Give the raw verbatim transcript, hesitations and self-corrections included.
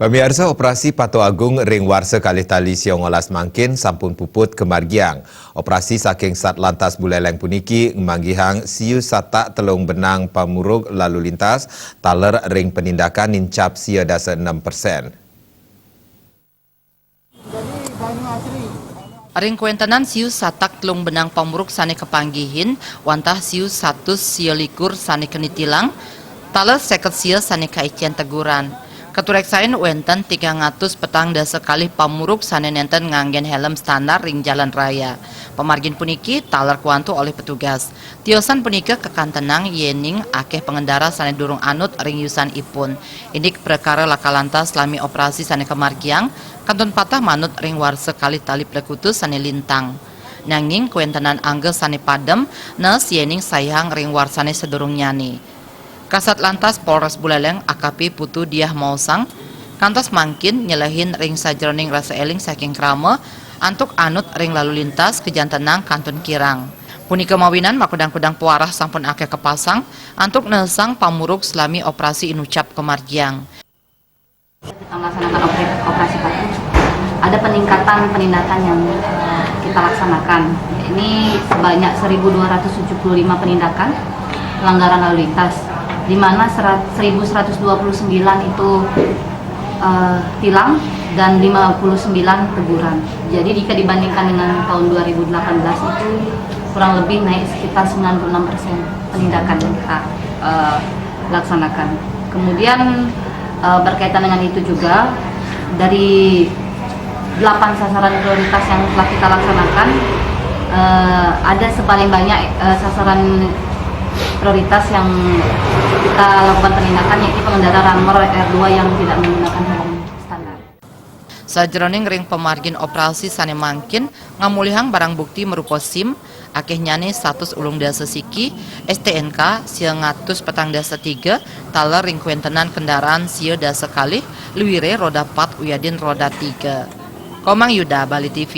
Pamiarsa, operasi Pato Agung ring warsa kalih tali sia ngolas mangkin sampun puput kamargiang. Operasi saking Satlantas Buleleng puniki manggihang siu satak telung benang pamurug lalu lintas taler ring penindakan nincap sia dasa enem persen. Ring kawentenan siu satak telung benang pamurug sane kapanggihin, wantah siu satus sia likur sane keni tilang, taler seket sia sane kaicen teguran. Katureksain wenten tigang atus petang dasa kalih pamurug sane nenten nganggen helm standar ring jalan raya. Pamargin puniki taler kwantu olih petugas. Tiosan punika kakantenang yening akeh pangendara sane durung anut ring yusanipun. Indik prakara laka lantas lami operasi sane kamargiang, kantun patah manut ring warsa kalih tali plekutus sane lintang. Nanging kawentenan angga sane padem, nes yening saihang ring warsane sadurungnyane. Kasat Lantas Polres Buleleng A K P Putu Diah maosang, kantos mangkin nyelehin ring sajeroning rasa eling saking krama, antuk anut ring lalu lintas kajantenang kantun kirang. Punika mawinan makudang-kudang pawarah sampun akeh kapasang, antuk nesang pamurug selami operasi inucap kamargiang. Kita melaksanakan opera-, operasi Pato, ada peningkatan penindakan yang, eh, kita laksanakan. Ini sebanyak seribu dua ratus tujuh puluh lima penindakan pelanggaran lalu lintas, di mana serat-, seribu seratus dua puluh sembilan itu, eh, tilang dan lima puluh sembilan teguran. Jadi jika dibandingkan dengan tahun dua ribu delapan belas itu kurang lebih naik sekitar sembilan puluh enam persen penindakan yang kita, eh, laksanakan. Kemudian, eh, berkaitan dengan itu juga, dari delapan sasaran prioritas yang telah kita laksanakan, eh, ada sepaling banyak, eh, sasaran prioritas yang kita lakukan penindakan, yaitu pengendara ranmor R dua yang tidak menggunakan helm standar. Sajeroning ring pamargin operasi sane mangkin ngamulihang barang bukti marupa SIM, akehnyane satus ulung dasa siki, S T N K sia ngatus petang dasa tiga, taler ring kawentenan kendaraan sia dasa kalih, luire roda pat wiadin roda tiga. Komang Yuda, Bali T V.